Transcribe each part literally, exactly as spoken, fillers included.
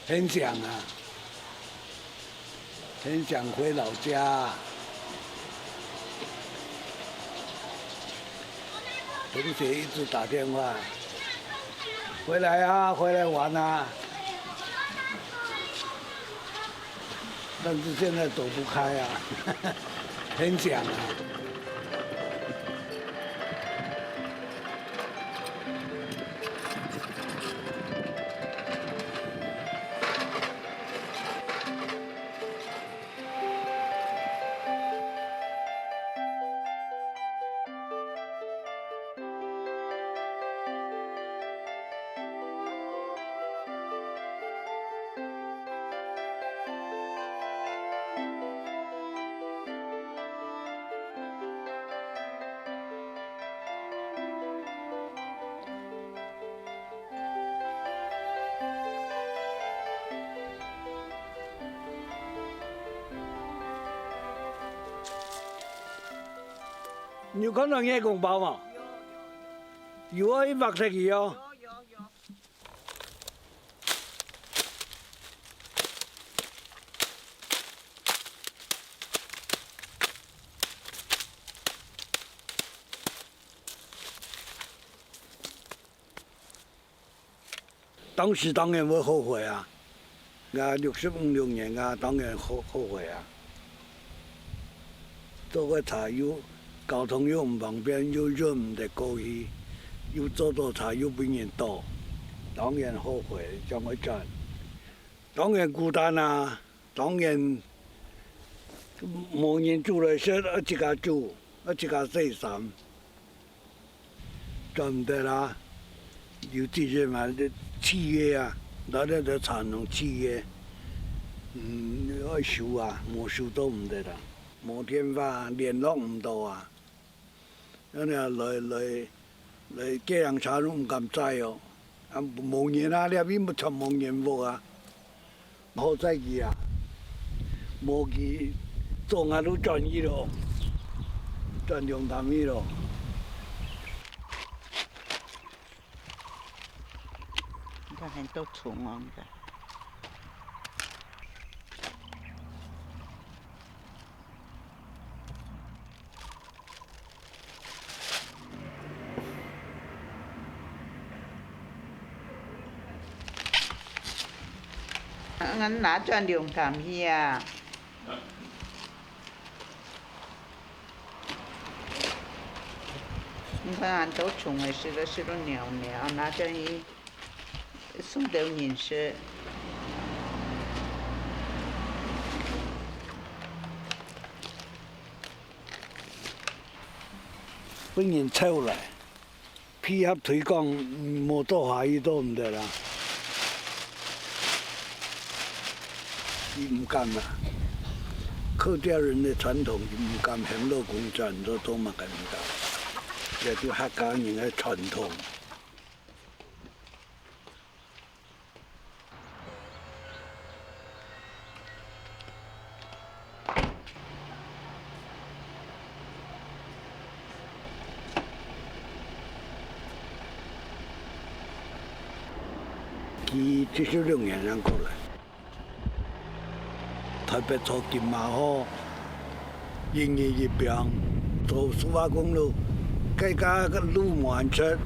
很想啊，很想回老家啊。同学一直打电话，回来啊，回来玩啊。但是现在走不开啊，很想啊。 你有看到𠊎个公包無？有，有，有。有啊，一百隻个哦。有，有，有。 當時當然會後悔啊，𠊎六十五六年啊，當然後，後悔啊。做个差又，交通又毋方便，又遠毋得過去，又做到差又分人打，當然後悔，想愛轉。當然孤單啊，當然無人煮來食，愛自家煮，愛自家洗衫。 轉毋得啦，有幾日嘛，七月啊，來來來，產農七月，嗯，愛收啊，無收都毋得啦，無電話，聯絡毋到啊。恁樣來，來，來，計程車都毋敢載哦，啊，無人啊，這位全無人屋啊。 好在佢啊，無佢做𠊎都轉去咯，轉龍潭去咯。你看很多蟲哦，你看。 𠊎拿轉龍潭去啊！你看，恁多蟲仔，食了食了鳥鳥，拿轉去送兜人食。 分人抄來，配合推廣，無做下去都毋得啦。佢毋敢啦，客家人个傳統，佢毋敢行路公轉，都，都嘛敢毋敢。這就客家人个傳統。 佢七十六年正過來。 台北坐金馬號，一日一班，坐蘇花公路，該家个路無恁直，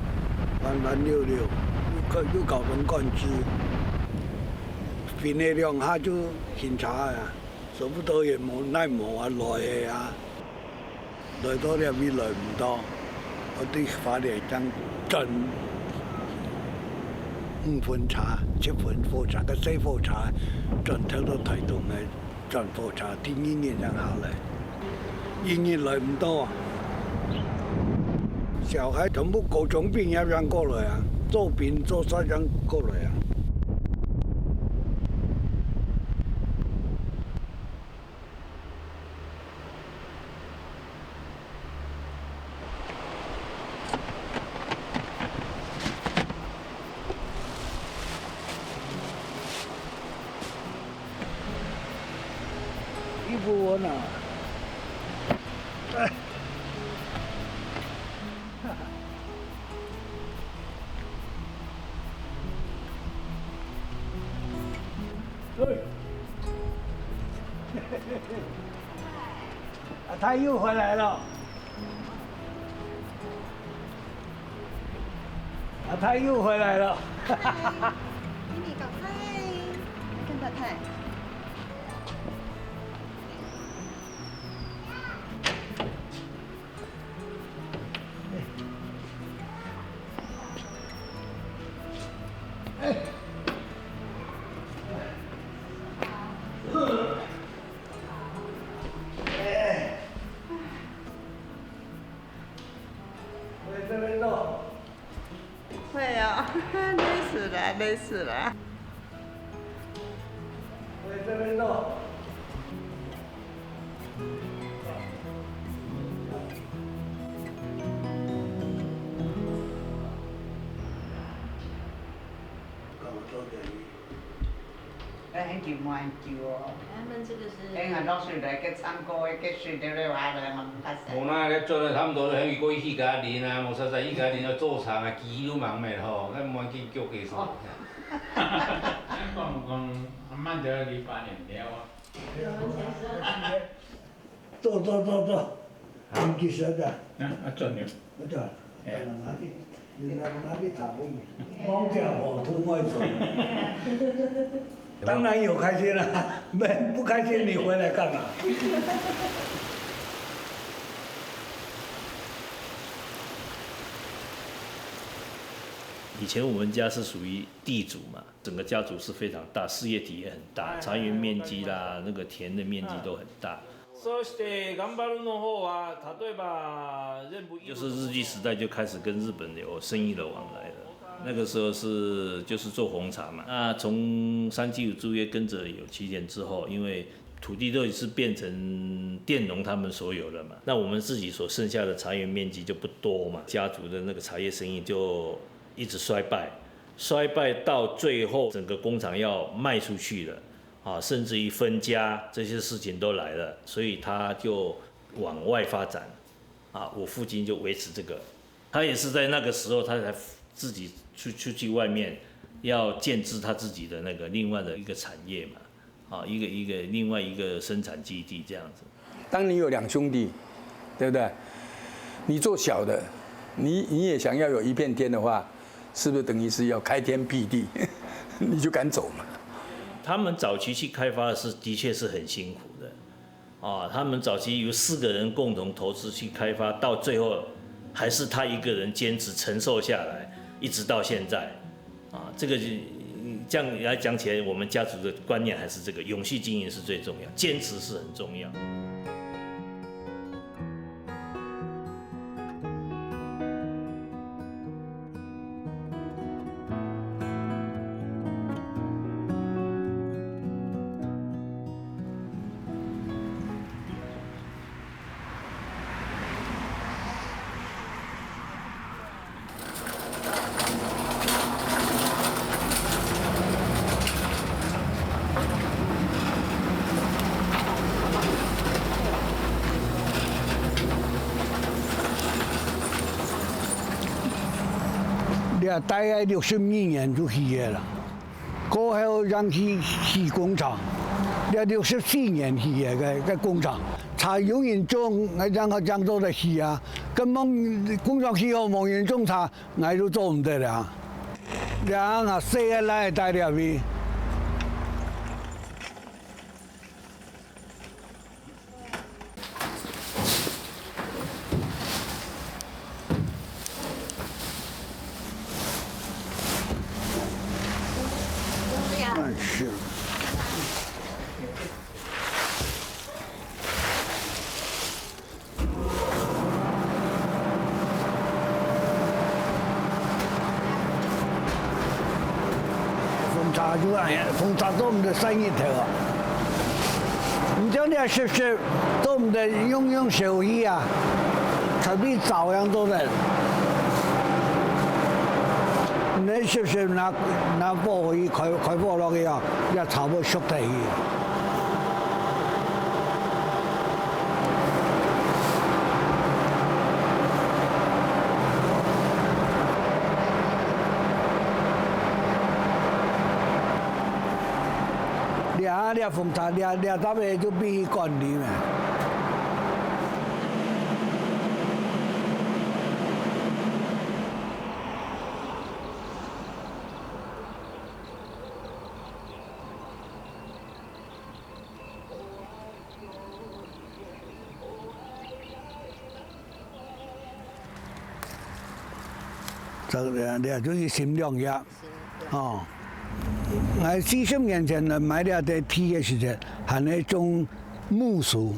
彎彎溜溜，又交，又交通管制，停了兩下就停車啊，差不多也無，耐無啊，來个啊。來到這位來毋到，𠊎對花蓮正轉五分車、七分火車，个細火車轉頭到臺東个轉火車，第二日正下來，一日來毋到啊！小孩全部高中畢業正過來啊，做兵做煞正過來啊。 衣服我拿。哎。啊，他又回来了。 啊，他又回来了。你赶快跟他谈。喂，这边坐。会哦，累死了，累死了。喂，这边坐。跟我坐这里。 哎，很久没很久哦。他们这个是哎，俺老师来个唱歌，个水的了，还来我们家乡。無啦，你轉了差不多，還有過去家庭啊，無啥在一家庭要做長啊，機都忙沒吼，那無要緊，叫佢說。哦。講講，慢點，你八年了啊。坐坐坐坐，你幾時的？啊，啊，轉了。 啊，對啊，哎。拿去，你拿，拿去查问，忘掉哦，都外省。当然有开心啦，没，不开心你回来干嘛？以前我们家是属于地主嘛，整个家族是非常大，事业体也很大，哎，茶园面积啦，哎，那个田的面积都很大。 そして、頑張るの方は、例えば、全部就是日据时代就开始跟日本有生意的往来了。那个时候是，就是做红茶嘛。那从三七五租约跟着有七年之后，因为土地都已是变成佃农他们所有了嘛，那我们自己所剩下的茶园面积就不多嘛，家族的那个茶叶生意就一直衰败，衰败到最后，整个工厂要卖出去了。 啊，甚至于分家这些事情都来了，所以他就往外发展。啊，我父亲就维持这个，他也是在那个时候，他才自己出，出去外面要建置他自己的那个另外的一个产业嘛，啊，一个，一个另外一个生产基地这样子。当你有两兄弟，对不对？你做小的，你，你也想要有一片天的话，是不是等于是要开天辟地？你就敢走嘛？他们早期去开发是，的确是很辛苦的。啊，他们早期有四个人共同投资去开发，到最后还是他一个人坚持承受下来，一直到现在。啊，这个就，嗯，这样来讲起来，我们家族的观念还是这个永续经营是最重要，坚持是很重要。 這大概六十二年就起个啦，過後正去起工廠，這六十四年起个个个工廠，茶有人種，𠊎正好正做得起啊。根本工廠起好，無人種茶， 𠊎都做毋得啊。這下細个倈仔戴這位。就恁樣，風沙都毋得曬日頭啊。毋將這濕濕都毋得用用燒去啊，特別燥樣做得。你濕濕拿拿火去開開火落去啊，這草會熟得去。 這這風沙，這這搭个就必須管理嘛。 這這就是新兩頁哦。𠊎四十年前來買這塊地个時節，還係種苜樹，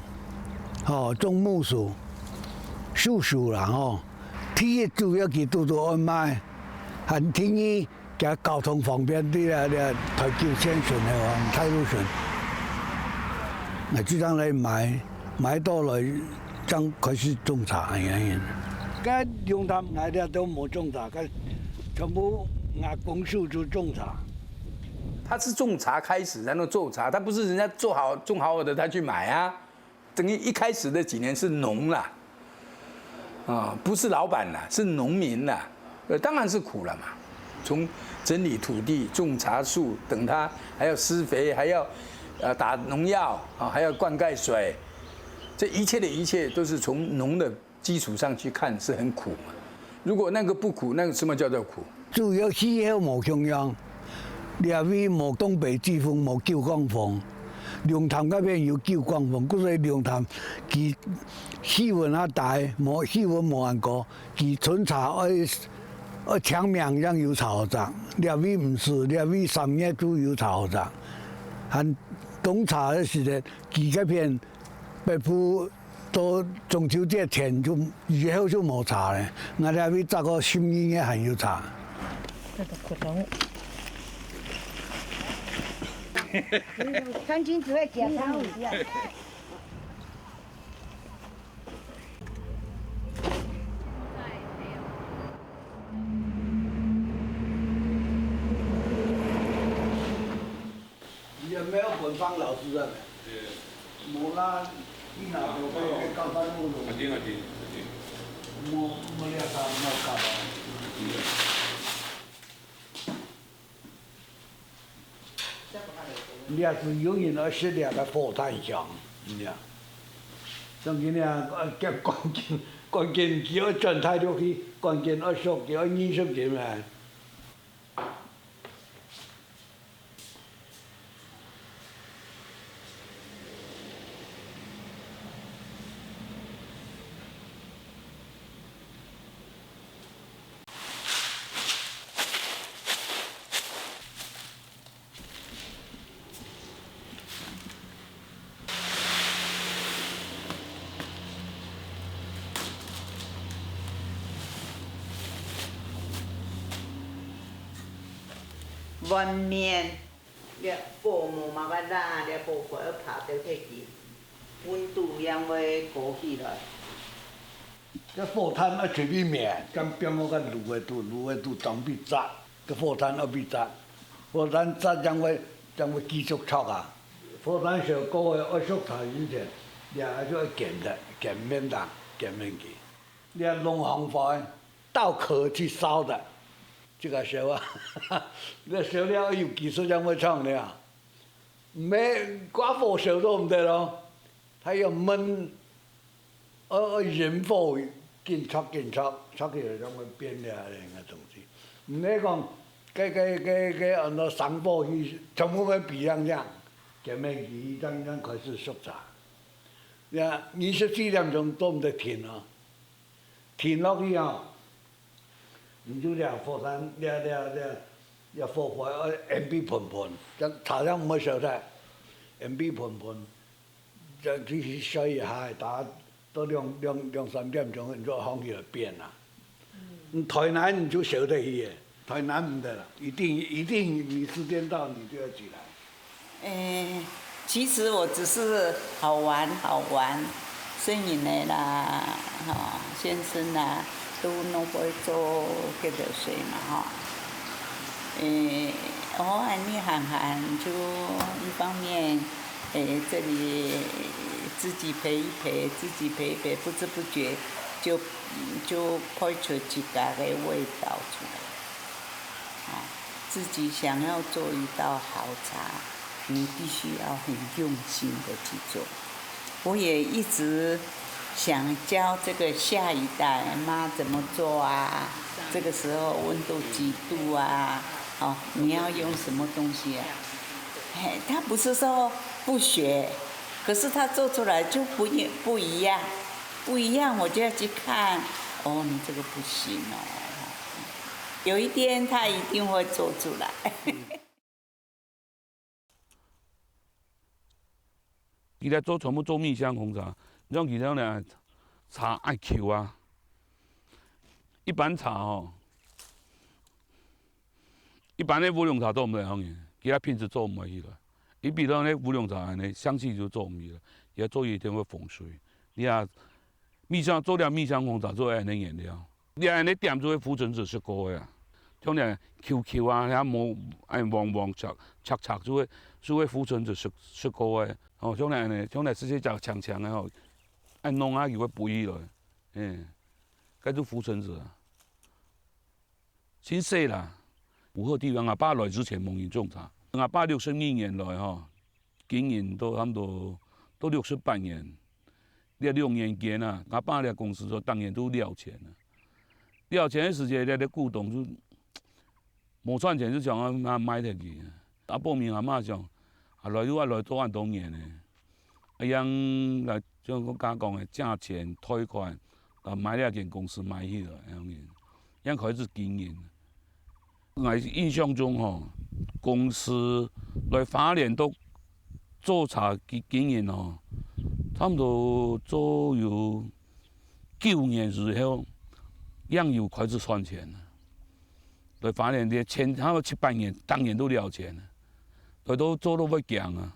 吼，種苜樹、樹樹啦吼。第一主要佢堵堵愛賣，還第二 佢交通方便，對啊對啊，台九線脣个哦，大路脣。𠊎就恁樣來買，買到來，正開始種茶恁樣。該龍潭𠊎這都無種茶，該全部𠊎公司就種茶。他是種茶開始，然後做茶，他不是人家做好種好的他去買啊。 等於一開始的幾年是農啦，啊，不是老闆啦，是農民啦，呃，當然是苦了嘛。從整理土地、種茶樹，等它還要施肥，還要呃打農藥啊，還要灌溉水，這一切的一切都是從農的基礎上去看是很苦嘛。如果那個不苦，那個什麼叫做苦？主要氣候無共樣，這位無東北季風，無九降風，龍潭該片有九降風，故所以龍潭佢氣溫較低，無氣溫無恁高，佢春茶愛愛清明正有茶好摘，這位毋使，這位三月就有茶好摘，還冬茶个時節，佢該片北部 到中秋節前就以後就無茶咧，𠊎這位摘到十二月還有茶。餐巾紙會夾上去啊。 你也沒有本方老師啊？無啦，你拿到該个高山路路，一定一定一定。無無了啥，無搞到。你也是有人愛食這个火炭香，你啊。像今日啊，趕緊趕緊佢愛轉態落去，趕緊愛熟，佢愛二十斤咩？ 碗面，這火無麼个大，這火火要爬得忒低，溫度正會高起來。這火炭愛準備面，將放到該爐个肚，爐个肚當備炸，該火炭愛備炸，火炭炸正會正會繼續著啊。火炭燒過个愛熟茶以前，這就愛捲个，捲面噠，捲面佢。這龍鳳花， 稻殼去燒的，這個燒啊，這燒了有技術正會創的啊。毋係掛火燒都毋得咯，它要燜，愛愛引火緊著緊著，著起來正會變了恁个東西。毋係講該該該該安到生火去，全部愛比樣樣，前面佢正正開始熟茶。呀，二十四點鐘都毋得停哦。 停落去哦，你就這火炭，這這這這火花愛煙味噴噴，這茶香毋會燒忒，煙味噴噴，這去燒一下，大概到兩兩兩三點鐘，你就放起來變啦。你台南你就燒得去个，台南的啦，一定一定，你时间到你就要起来。诶，其实我只是好玩好玩，細人仔啦，吼，先生啦，都攏會做个个事嘛，吼。诶，哦，恁呢閒閒就一方面，诶，這裡自己陪一陪，自己陪一陪，不知不覺就就開出自家个味道出來。啊，自己想要做一道好茶，你必須要很用心的去做。我也一直想教這個下一代，媽怎麼做啊？這個時候溫度幾度啊？哦，你要用什麼東西啊？嘿，他不是說不學，可是他做出來就不一不一樣，不一樣，我就要去看。哦，你這個不行哦。有一天他一定會做出來。佢兜做全部做蜜香紅茶，你像佢兜呢，茶愛Q啊。一般茶吼，一般个烏龍茶做毋得，佢个品質做毋會起來。佢比如講烏龍茶恁呢，香氣就做毋起來，佢做一定會防水。你啊，蜜香做了蜜香紅茶做恁呢原料，你恁呢點出个浮塵子係高个啊，像你QQ啊，遐無愛黃黃赤赤赤，就會就會浮塵子係係高个。哦，像你恁呢，像你直接食強強个吼，愛弄啊，佢會飛起來，嗯，該就浮塵子啊。真細啦，有好地方，阿爸來之前無人種茶，阿爸六十二年來吼，經營到差不多到六十八年，這六年間啊，阿爸這公司就當然都了錢啊。了錢个時節，這个股東就無賺錢，就想要賣賣忒去。阿伯明阿媽想，啊來都啊來做恁多年呢，啊樣來像講家講个借錢貸款，啊買這間公司買起來，恁樣，樣開始經營。 𠊎印象中吼，公司來花蓮都做茶經經營吼，差不多做有九年時候，正有開始賺錢。來花蓮个前差不多七八年，當然都了錢，來都做都會驚啊。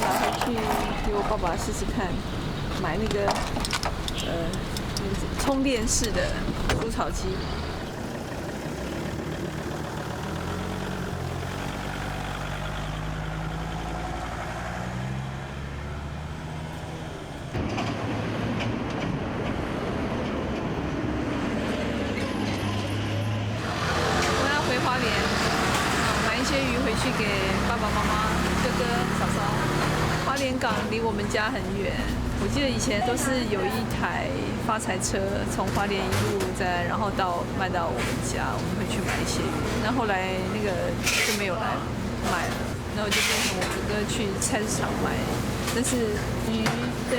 拿回去給我爸爸試試看，買那個，呃，那個充電式的除草機。 我要回花蓮，嗯，買一些魚回去給爸爸媽媽、哥哥、嫂嫂。花蓮港離我們家很遠，我記得以前都是有一台發財車從花蓮一路載，然後到賣到我們家，我們會去買一些魚。那後來就沒有來賣了，那我就變成我哥哥去菜市場買，但是魚的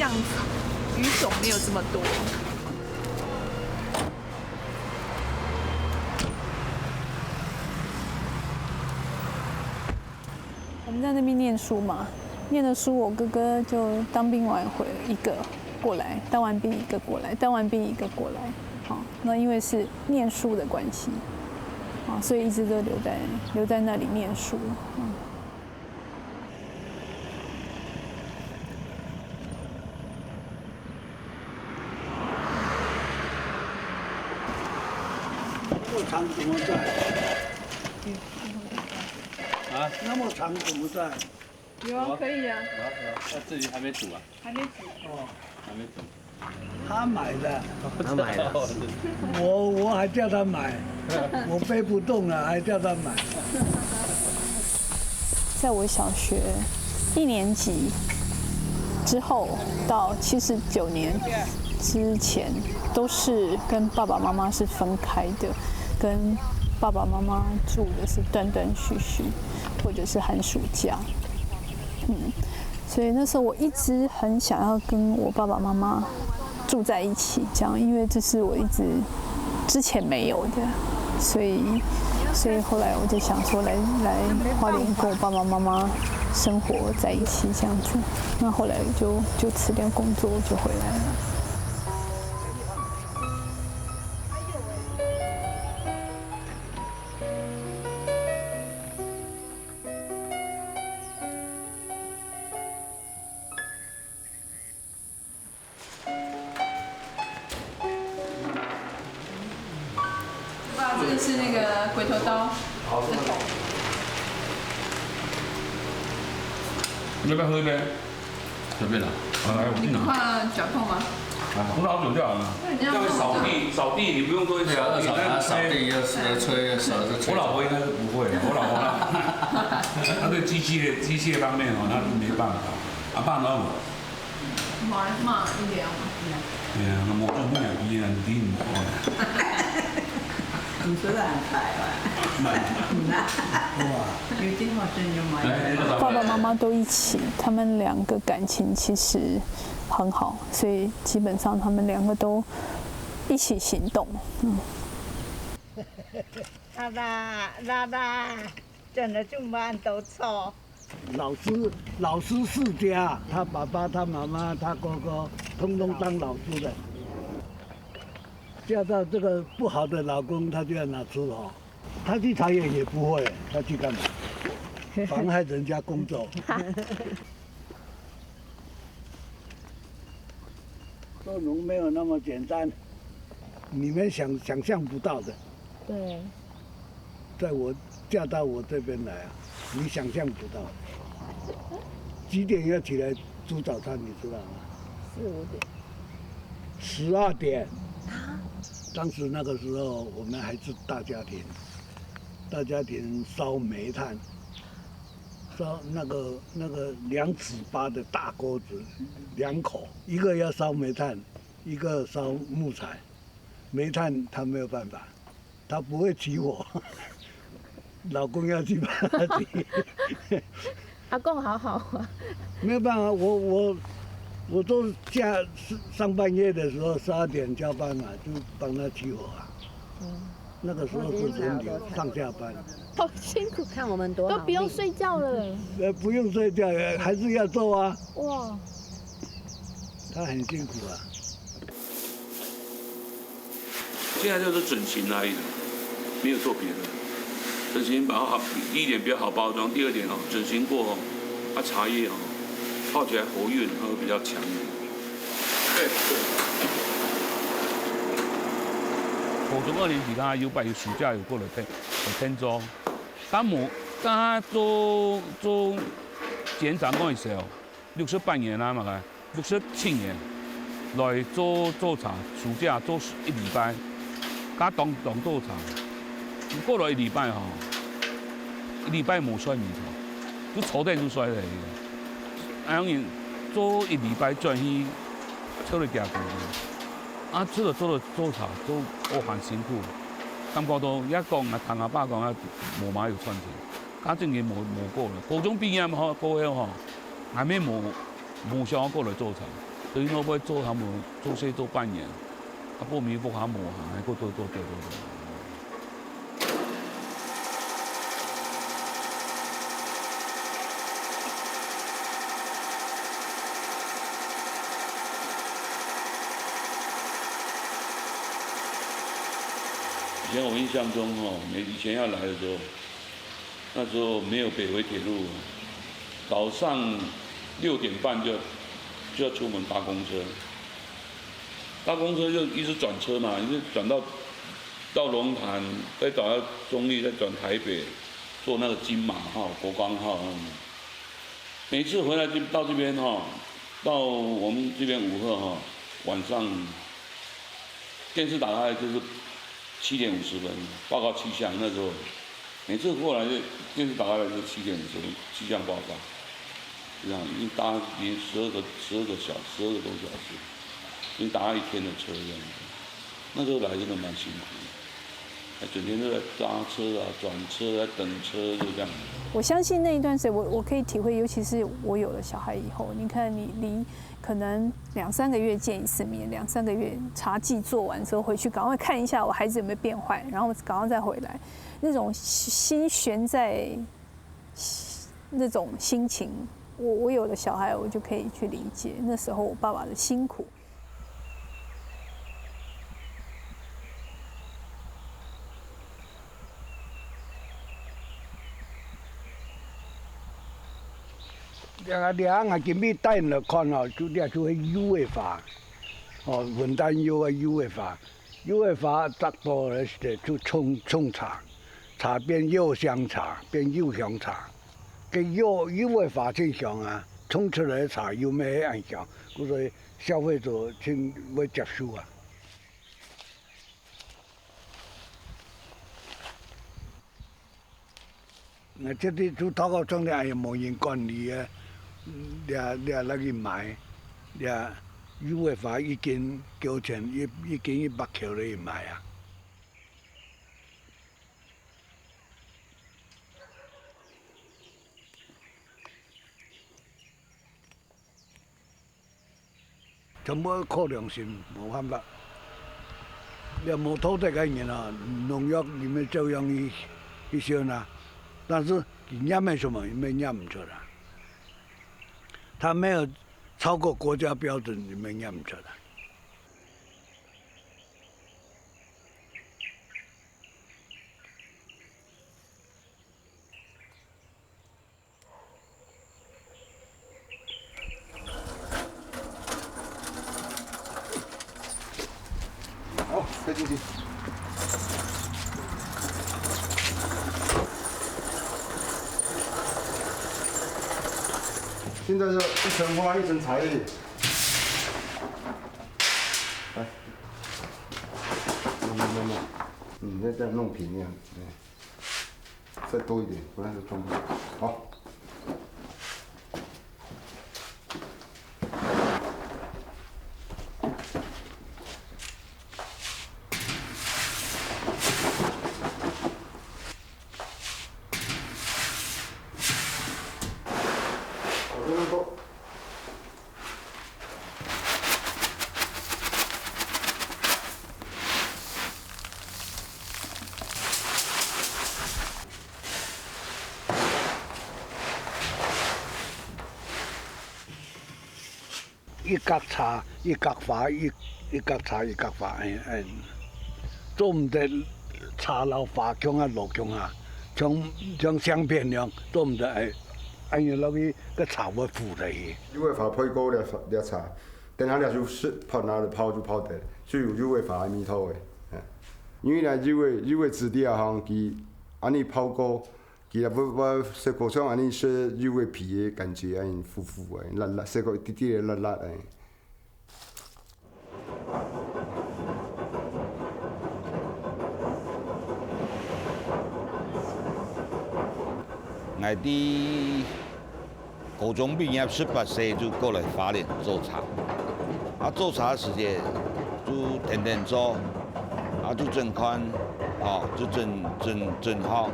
樣子、魚種沒有這麼多。 我們在那邊念書嘛，念了書，我哥哥就當兵完回一個過來，當完兵一個過來，當完兵一個過來，好，那因為是念書的關係，啊，所以一直都留在留在那裡念書，嗯。 那么长怎么在？啊？那么长怎么在？有啊，可以啊。有啊，有啊，那这里还没煮啊？还没煮。哦，还没煮。他买的。他买的。我我还叫他买，我背不动了，还叫他买。在我小学一年级之后到七十九年之前，都是跟爸爸妈妈是分开的，跟爸爸妈妈住的是断断续续，或者是寒暑假。嗯，所以那时候我一直很想要跟我爸爸妈妈住在一起，这样，因为这是我一直之前没有的，所以所以后来我就想说来来花莲跟我爸爸妈妈生活在一起这样子，那后来就就辞掉工作就回来了。爸，这个是那个鬼头刀。好，这个。你要不要喝一杯？随便啦。好，来，我敬你。你怕脚痛吗？啊，喝好酒就好了。那你要这样扫地，扫地你不用多一直对啊，那扫，那扫地要是吹，扫是吹。我老婆应该是不会的，我老婆她，她对机械，机械方面哦，她是没办法。啊，爸呢？ 妈妈一聊嘛。哎呀，那我就不想一人听你。你说的很快吧？哇，有电话声音吗？哎，那个爸爸妈妈都一起，他们两个感情其实很好，所以基本上他们两个都一起行动。嗯。啦啦啦啦，真的就蛮多错。 老师，老师世家，他爸爸、他妈妈、他哥哥，通通当老师的。嫁到这个不好的老公，他就要拿出哦。他去裁员也不会，他去干嘛？妨害人家工作。做农没有那么简单，你们想，想象不到的。 对。在我，嫁到我这边来啊，你想象不到。几点要起来煮早餐，你知道吗？四五点。十二点。啊？当时那个时候，我们还是大家庭，大家庭烧煤炭，烧那个，那个两尺八的大锅子，两口，一个要烧煤炭，一个烧木材。煤炭他没有办法， 他不会起火，老公要去帮他起。阿公好好啊。没有办法，我，我，我都下，上半夜的时候，十二点交班嘛，就帮他起火啊。嗯。那个时候是轮流上下班。好辛苦，看我们多劳力。都不用睡觉了欸。呃，不用睡觉，还是要做啊。哇。他很辛苦啊。 现在就是整形而已了，没有做别的。整形把它好，第一点比较好包装，第二点哦，整形过哦，它茶叶哦，泡起来活韵，它会比较强一点。对，对。高中二年级，佢有擺有暑假有過來添，來添租。佢無，佢做，做檢查个時候， 六十八年啊嘛个，六十七年來做，做茶，暑假做一禮拜，佢當，當多茶。過來一禮拜吼，一禮拜無睡眠吼，就坐等就睡了。恁樣做一禮拜轉去，坐了幾下工作。啊，做了，做了，做茶，做，哦，還辛苦。感覺到，也講啊，聽阿爸講啊，無麼有賺錢。 家境也無，無夠了。高中畢業吼，過後吼，還沒無，無想要過來做茶，所以我會做他們，做事做半年，啊，報名服還無行，還過做，做，做，做，做。以前我印象中吼，每，以前要來的時候， 那時候沒有北迴鐵路，早上六點半就，就要出門搭公車。搭公車就一直轉車嘛，一直轉到，到龍潭，再轉到中壢，再轉台北，坐那個金馬號、國光號那種。每次回來就到這邊哈，到我們這邊武赫哈，晚上 電視打開來就是七點五十分，報告氣象。那時候每次過來就電視打開來就是七點五十分，氣象報告，就這樣已經搭連十二個、十二個小、十二個多小時，已經搭一天的車這樣子。那時候來真的蠻辛苦的。整天都在搭车啊、转车、在等车，就这样。我相信那一段时间，我我可以体会，尤其是我有了小孩以后，你看你离可能两三个月见一次面，两三个月茶祭做完之后回去，赶快看一下我孩子有没有变坏，然后赶快再回来，那种心心悬在那种心情，我我有了小孩，我就可以去理解那时候我爸爸的辛苦。這啊，這啊，𠊎今日帶你來看哦，就這就係油个花，哦，文旦油个油个花，油个花摘到來就沖沖茶，茶變柚香茶，變柚香茶。該柚柚个花真香啊，沖出來个茶又乜係恁香，故所以消費者真會接受啊。 啊，這地就頭殼種个，也無人管理个，這這來去買，這油个花一斤九千，一一斤一百箍來去買啊。 全部靠良心，無辦法。這無土地个人啊，農藥你們照樣去去燒啊，但是佢驗个時候，你們驗毋出來。他沒有超過國家標準，你們驗毋出來。 好，可以进去。现在是一层花一层茶叶。来，慢慢慢慢，嗯，要这样弄平那样，哎。 再多一点，不然就装不下。好。好，这样够。 一角茶一角花，一一角茶一角花，哎哎，做毋得茶摎花共下落共下，像像相片樣，做毋得哎，哎呀，落去个茶會腐落去。因為花配過了了茶，等下了就係泡拿來泡就泡得，就有油个花个味道个。因為呢，油个油个質地啊，吼，佢恁呢泡過。 佢也會會細個像恁呢食幼个皮个感覺，恁呢苦苦个，辣辣，細個一滴滴个辣辣个。𠊎知 高中畢業十八歲就過來花蓮做茶。啊，做茶个時節就天天做，啊，就真看，吼，就真真真好。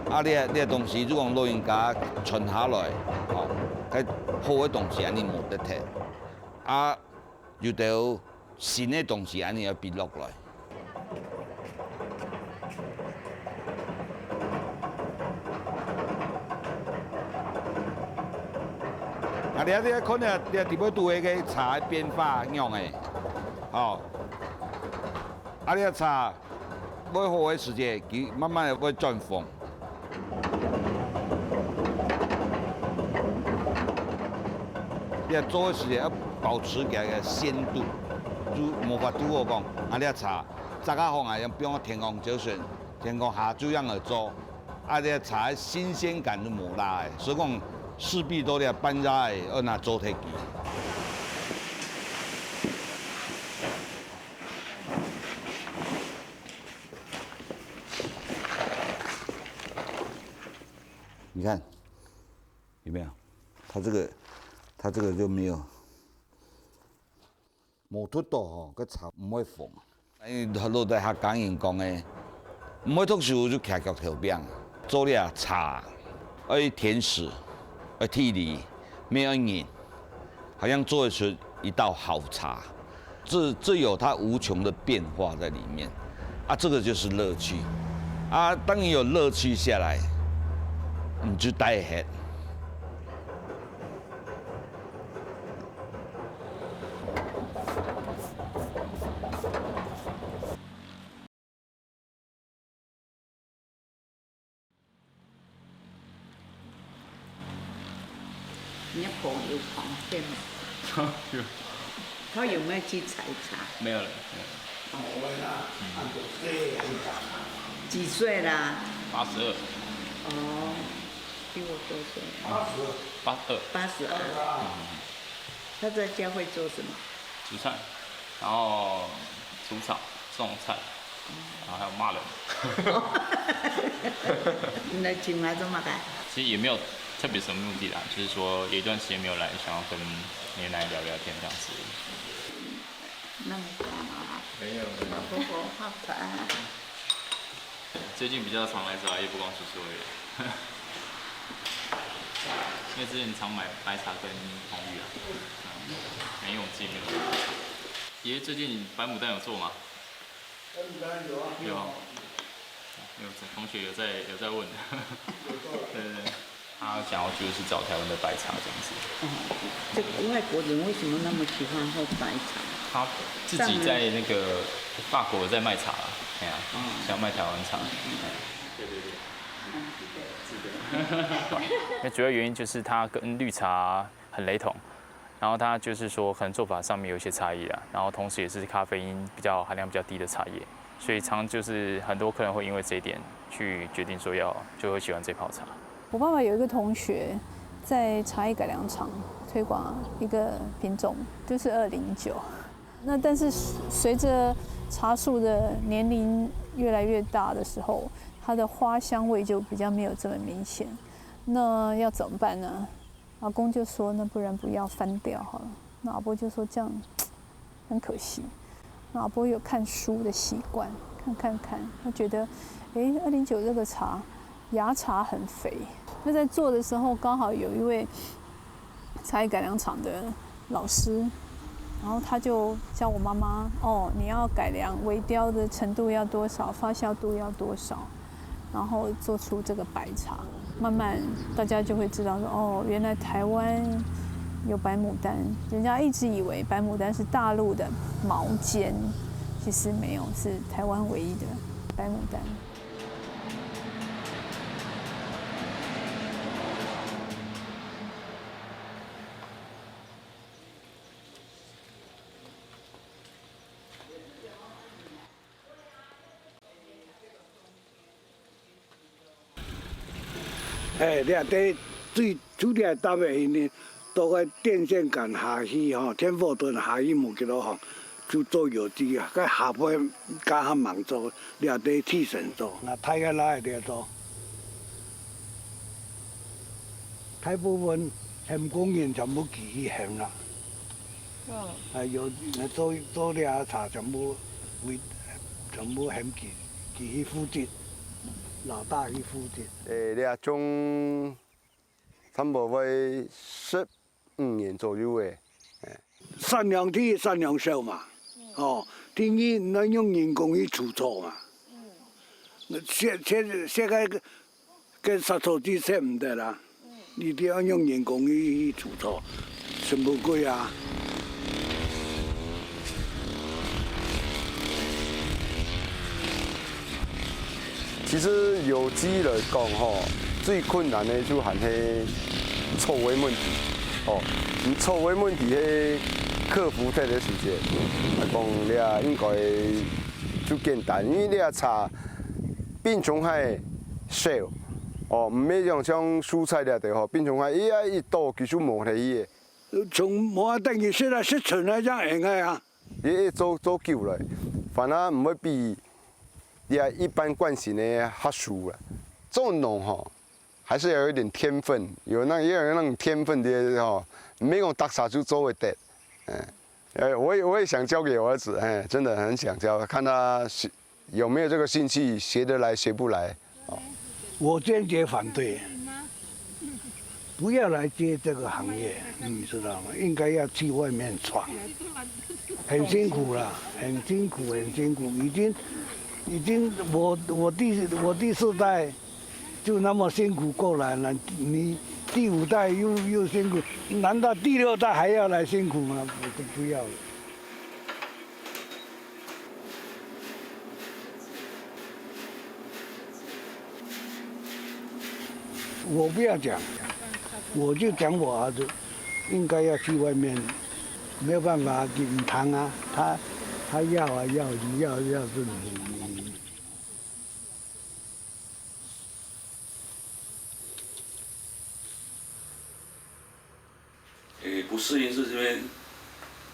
啊，這這東西就講老人家傳下來，吼，該好个東西恁呢無得忒。啊， 有兜新个東西恁呢愛比落來。啊，這這看這這底背肚个个茶个變化樣仔，吼，啊，這茶 會好个時節，佢慢慢仔會轉紅。這做个時節愛保持佢个鮮度，就無法度好講，啊，這茶摘啊好啊，用放天光照射，天光下晝樣仔做，啊，這茶个新鮮感就無啦个，所以講勢必到這半夜仔愛拿做忒佢。 你看，有没有？它这个，它这个就没有。无忒多吼，个茶毋会红。哎，老底客家人讲个，毋會讀書就徛腳頭邊，做這茶，愛天時，愛地利，乜愛人，好像做得出一道好茶。這，這有它無窮的變化在裡面，啊，這個就是樂趣。啊，當你有樂趣下來，你就帶很。你的朋友旁边，他有，他有没有去采茶？没有了，没有了。哦，几岁啦？八十二。哦，比我多岁。八十二。八十二。他在家会做什么？煮菜，然后除草、种菜，然后还有骂人。你來尋𠊎做麼个？其实也没有特别什么目的啦，就是说有一段时间没有来，想要跟爷爷奶奶聊聊天这样子。那么幹嘛？没有，没有。婆婆泡茶。最近比较常来找阿姨，不光叔叔而已。因为之前常买白茶跟红玉啊，嗯，因为我们自己没有做。爷爷最近白牡丹有做吗？白牡丹有啊。有啊。有同学有在，有在问。对对对。他想要就是找台湾的白茶这样子。哦，这个外国人为什么那么喜欢喝白茶？他自己在那个法国在卖茶啦，哎呀，想卖台湾茶。对对对。那主要原因就是它跟绿茶很雷同，然后它就是说可能做法上面有一些差异啦，然后同时也是咖啡因比较含量比较低的茶叶，所以常就是很多客人会因为这一点去决定说要，就会喜欢这泡茶。我爸爸有一个同学在茶艺改良场推广一个品种，就是二零九。那但是随着茶树的年龄越来越大的时候，它的花香味就比较没有这么明显。那要怎么办呢？阿公就说：“那不然不要，翻掉好了。”那阿婆就说：“这样很可惜。”那阿婆有看书的习惯，看看看，他觉得，诶，二零九这个茶芽茶很肥。那在做的时候，刚好有一位茶艺改良场的老师，然后他就教我妈妈：“哦，你要改良微雕的程度要多少，发酵度要多少。”然后做出这个白茶，慢慢大家就会知道说，哦，原来台湾有白牡丹，人家一直以为白牡丹是大陆的毛尖，其实没有，是台湾唯一的白牡丹。哎，你看，這水，水這搭个呢，到个電線桿下去吼，天后墩下去無幾多吼，就做有機啊。該下背加較猛做，你看這地層做，那大个拉个做，大部分含工人全部寄去含啦。嗯。啊，有，做，做這茶全部為，全部含寄，寄去負責，老大去負責。 誒，這種差不多會十五年左右誒。產量第一，產量少嘛，哦，第二，你用人工去除草嘛，切，切，切个，个殺草劑切毋得啦，一定要用人工去除草，成本貴啊。 其實有機來講吼，最困難个就還係草个問題。哦，你草个問題係克服忒个時節，來講這應該就簡單，因為這茶病蟲害少。哦，毋係像，像蔬菜這兜吼，病蟲害一下一到，佢就無忒去个。從無啊，等於食啊，食存啊，正閒个啊。 也做，做久了，反而毋會比這一般慣性个較輸了。做農吼，還是要有一點天分，有那，也有那種天分的吼，毋係講逐儕就做會得。哎，呃，我也，我也想教給我兒子，哎，真的很想教，看他喜，有没有这个兴趣，学得来学不来。我坚决反对，不要来接这个行业，你知道吗？应该要去外面闯，很辛苦了，很辛苦，很辛苦。已经，已经，我我第我第四代就那么辛苦过来了，你第五代又又辛苦，难道第六代还要来辛苦吗？不不要了。我不要讲，我就讲我儿子应该要去外面，没有办法，你谈啊，他他要啊要要要是你你。诶，不适应是因为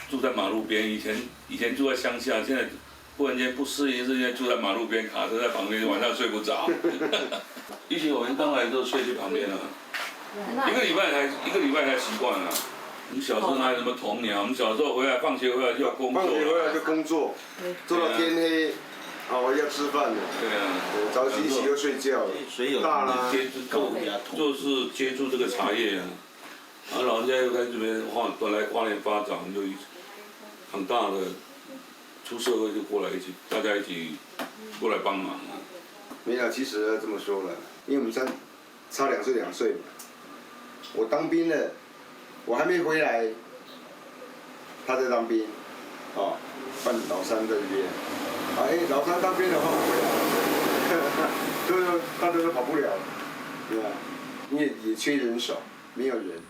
住在马路边，以前以前住在乡下，现在忽然间不适应是因为住在马路边，卡车在旁边，晚上睡不着。以前我们刚来的时候睡去旁边啊，一个礼拜才一个礼拜才习惯啊。我们小时候哪有什么鸵鸟？我们小时候回来，放学回来就要工作。放学回来就工作，做到天黑，哦，要吃饭了。对啊，对，早起起又睡觉了。水有大啦，接触就是接触这个茶叶啊，然后老人家又在这边花，本来花莲发展，我们就一长大了，出社会就过来一起，大家一起过来帮忙啊。没有，其实这么说了，因为我们差差两岁两岁嘛，我当兵了，我还没回来，他在当兵，哦，办老三在这边，啊，哎，老三当兵的话，我回来，就是说大家都跑不了，对吧？因为也缺人手，没有人。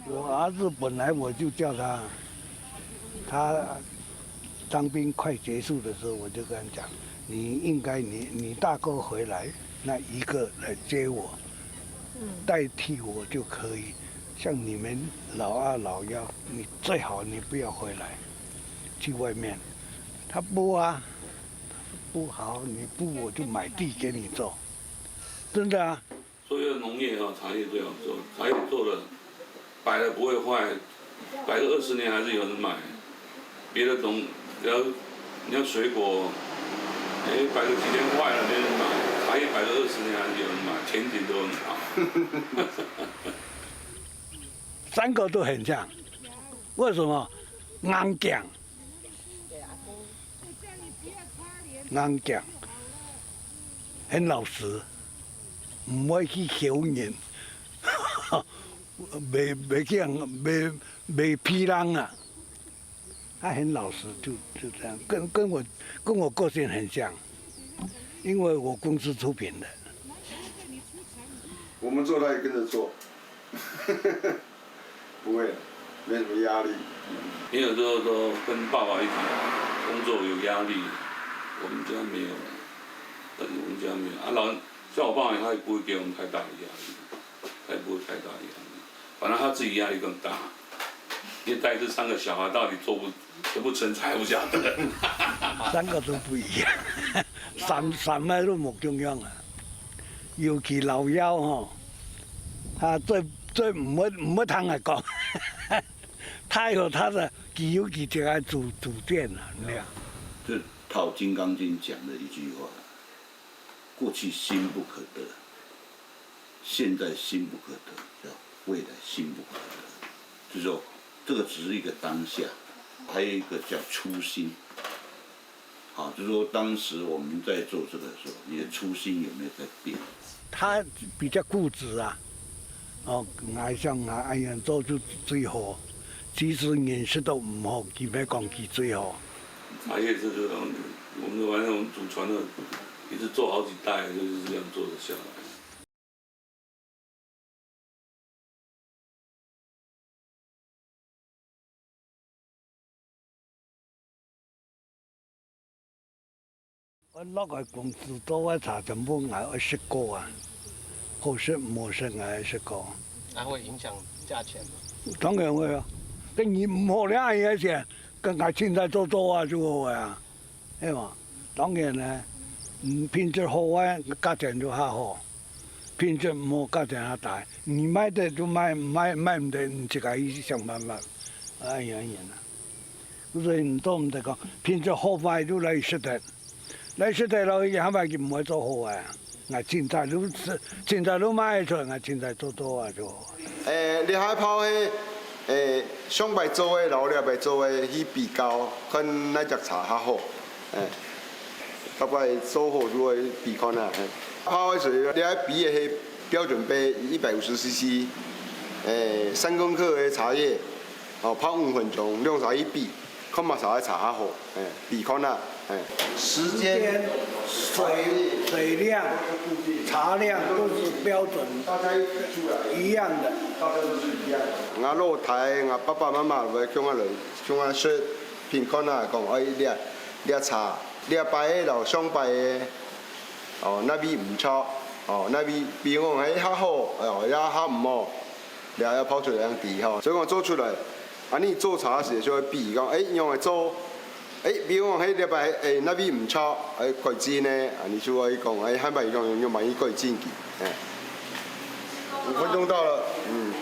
我儿子本来我就叫他，他当兵快结束的时候，我就跟他讲，你应该你你大哥回来，那一个来接我，代替我就可以。像你们老二老幺，你最好你不要回来，去外面。他不啊，不好，你不我就买地给你做，真的啊。所有的农业啊，茶叶最好做，茶叶做了摆了不会坏，摆个二十年还是有人买。别的农，然后你要水果，哎，摆个几天坏了没人买，茶叶摆个二十年还是有人买，前景都很好。三个都很像，为什么？硬頸，硬頸，很老实，毋會去僥人，袂袂去人袂袂騙人啊。他很老实，就就这样，跟跟我跟我个性很像，因为我公司出品的。我们做他也跟着做，不会，没什么压力。你有时候说跟爸爸一起工作有压力，我们家没有，我们家没有啊。老像我爸爸，他也不会给我们太大的压力，他也不会太大的压力，反而他自己压力更大，因为带这三个小孩到底做不成不成才不晓得。三个都不一样，三三个都无共样啊。尤其老幺吼，他最最毋会毋会听人讲，他有他的，佢有佢自己的主主见啊，你看。就套《金刚经》讲的一句话：过去心不可得，现在心不可得，叫未来心不可得。就是说，这个只是一个当下，还有一个叫初心。好，就是说，当时我们在做这个的时候，你的初心有没有在变？他比较固执啊，哦，𠊎想𠊎恁樣做就最好。其實人識到毋好，佢乜講佢最好。茶叶是这种，我们反正我们祖传的，也是做好几代，就是这样做的下来。 我落个公司做个茶全部𠊎愛食過啊，好食毋好食𠊎愛食過。那会影响价钱吗？當然會啊，該你毋好了，你个錢，跟𠊎凊彩做做啊就好啊，係嘛？當然呢，嗯，品質好个價錢就較好，品質毋好價錢較低。你賣得就賣，賣賣毋得，你自家去想辦法，哎呀呀啦。所以你做毋得講品質好壞就來食得。來食个咯，佢還毋係毋會做好啊。𠊎凊彩都，凊彩都買出來，𠊎凊彩做做啊就好。誒，你還泡係，誒，上擺做个摎這擺做个去比較，看哪隻茶較好。誒，大概做好就會比看啊。誒，泡个時候，你愛比个係標準杯一百五十C C，誒，三公克个茶葉，哦，泡五分鐘，兩儕去比。 看麼儕个茶較好，誒，比看啊，誒。時間、水、水量、茶量都是標準，大家一出來，一樣的。大家都是一樣的。𠊎老弟，𠊎爸爸媽媽會共下來，共下食，品看啊，講，哎，這，這茶，這擺个摎上擺个，哦，哪位毋著，哦，哪位比我个較好，哦，也較毋好。 了要泡出來樣底吼。所以講做出來，恁呢做茶時就會比講，誒，仰會做？誒，比如講，嘿，這擺，誒，哪位毋著，誒，改進呢？恁呢就會講，誒，下擺講用麼个改進佢，誒。五分鐘到了，嗯，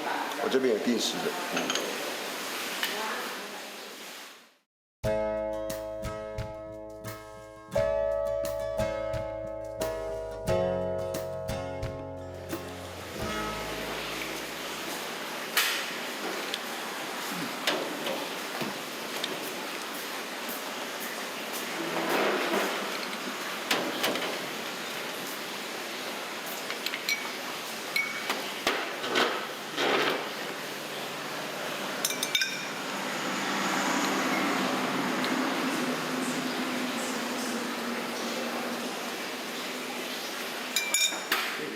我這邊有定時的。嗯。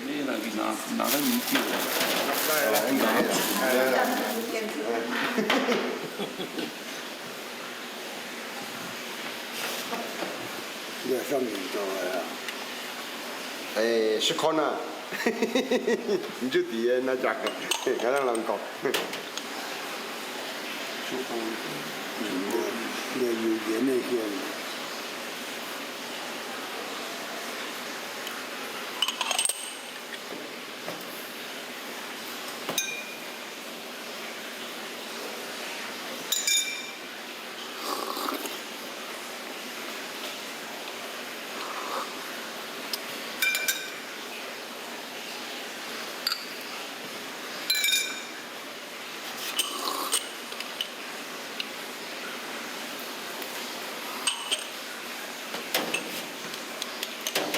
你拿，拿个米酒啊。來，來，來，來。你也上癮做的啊？哎，是看啊。你就體驗那種，跟人講。有，有，有那些。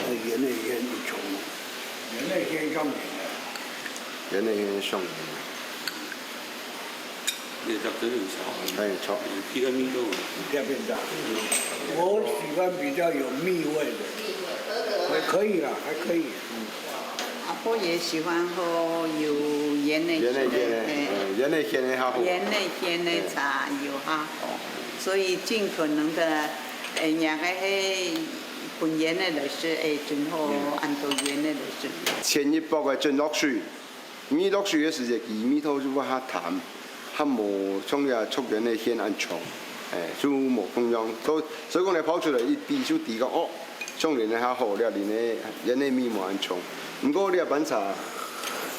呃，圓的圓一種，圓的圓上面的。圓的圓上面。你這真係有炒啊。哎，炒。你這个味道啊。這變大。我喜歡比較有蜜味的。還可以啦，還可以。嗯。 阿婆也喜歡喝有圓的，圓的，鹹的，圓的，嘿。嗯，圓的，鹹的較好。圓的，鹹的茶有較好，所以盡可能的，誒，若个係本圓的來食，誒，盡好，嗯。恁多圓的來食。前一步个蒸落水，你落水个時節，佢味道就會較淡。 較無像這著圓个鹹恁重，誒，就無共樣。所以，所以講呢，泡出來一滴就知講，哦，像圓个較好，這圓个，圓个味無恁重。毋過這粄茶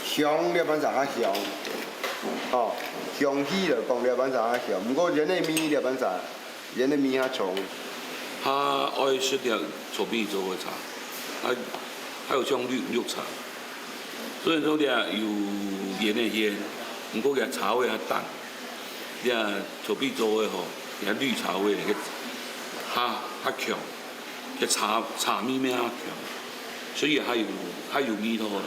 香，這粄茶較香，哦，香氣來講，這粄茶較香。毋過圓个味，這粄茶 圓个味較重。佢愛食這草米做个茶，啊，還有像綠，綠茶。雖然講這有圓个鹹，毋過佢茶味較淡。這草米做个吼，這綠茶味个較，較強，這茶，茶味味較強，所以較有，較有味道个。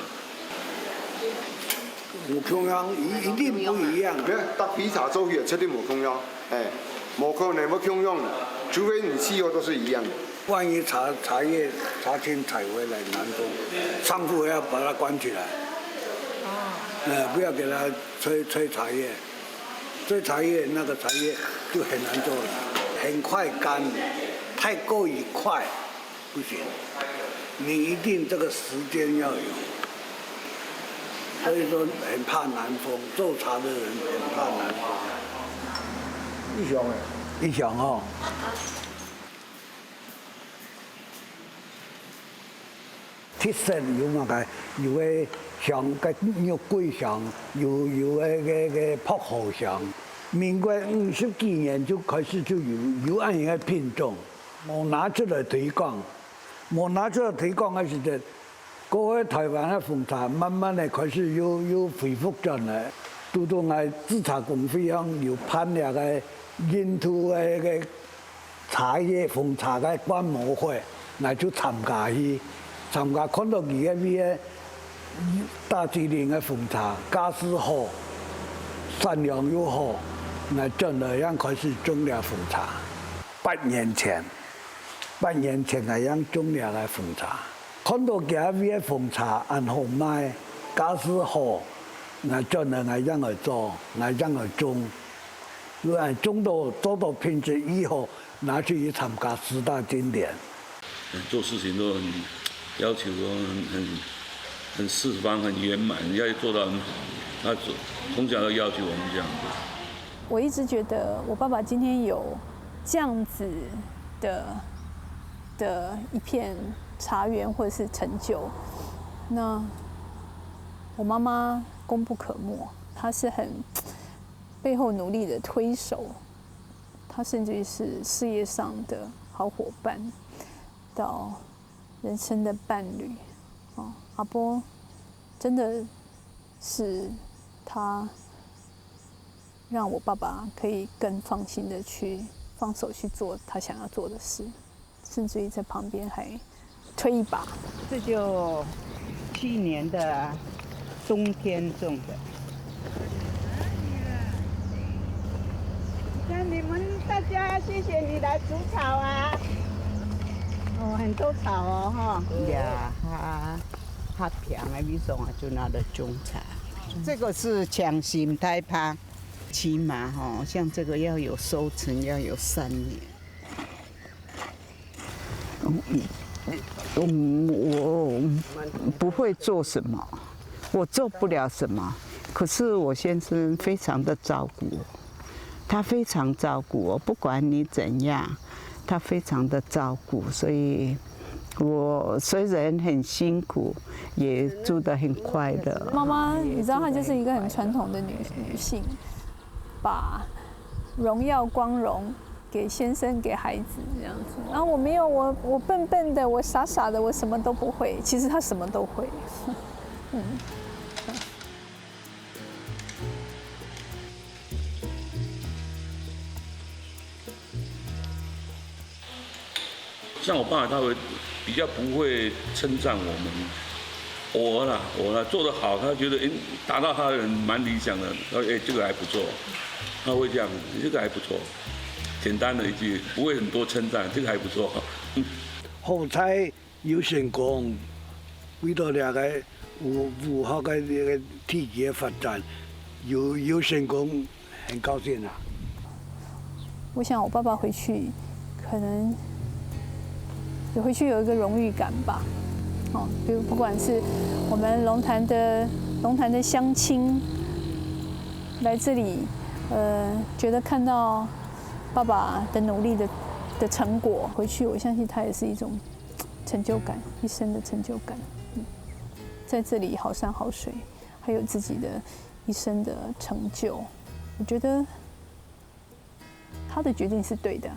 無共樣，一，一定不一樣。無，逐批茶做起來絕對無共樣，哎，無可能會共樣个，除非你氣候都是一樣的。萬一茶，茶葉，茶青採回來南風，倉庫要把它關起來。哦。呃，不要給它吹，吹茶葉，吹茶葉，那個茶葉就很難做了，很快乾，太過於快。 不行，你一定這個時間要有。所以說很怕南風，做茶的人很怕南風。一樣誒。一樣哦。特色有麼个？有个香，个肉桂香，有，有个，个，个薄荷香。民國五十幾年就開始就有，有恁樣个品種，無拿出來推廣。無拿出來推廣个時節，過去台灣个紅茶慢慢个開始又又恢復轉來。拄拄𠊎製茶公會有辦這个印度个个茶葉紅茶个觀摩會，𠊎就參加去，參加看到佢个味个大吉嶺个紅茶，價數好，產量又好，𠊎轉來正開始種這紅茶。八年前，八年前𠊎正種這个紅茶，看到佢个味个紅茶恁好賣，價數好，𠊎轉來𠊎正來做，𠊎正來種。 有人種到做到品質以後，拿去參加十大金典。做事情都很要求很很很四方很圆满，要做到很好。他从小都要求我们这样子。我一直觉得我爸爸今天有这样子的的一片茶园或者是成就，那我妈妈功不可没，她是很背后努力的推手，她甚至于是事业上的好伙伴，到人生的伴侣。哦，阿波真的是他让我爸爸可以更放心的去放手去做他想要做的事，甚至于在旁边还推一把。这就去年的冬天种的。你看你们大家，谢谢你来除草啊。哦，很多草哦，哈。呀，哈，哈，平的地方啊，就拿来种茶。这个是强心胎帕，起码哈，像这个要有收成，要有三年。 嗯，我不会做什么，我做不了什么。可是我先生非常的照顾我，他非常照顾我，不管你怎样，他非常的照顾，所以我虽然很辛苦，也住得很快乐。妈妈，你知道她就是一个很传统的女女性，把荣耀光荣给先生、给孩子这样子。然后我没有，我我笨笨的，我傻傻的，我什么都不会。其实他什么都会。嗯。像我爸他会比较不会称赞我们，偶尔啦，偶尔啦做得好，他觉得诶达到他的蛮理想的，他说诶这个还不错，他会这样，这个还不错。简单的一句，不会很多称赞，这个还不错。好彩有成功，为到这个有符合个这个地区的发展，有有成功，很高兴啊。我想我爸爸回去，可能也回去有一个荣誉感吧。哦，比如不管是我们龙潭的龙潭的乡亲来这里，呃，觉得看到爸爸的努力的的成果，回去我相信他也是一种成就感，一生的成就感。嗯，在这里好山好水，还有自己的一生的成就，我觉得他的决定是对的。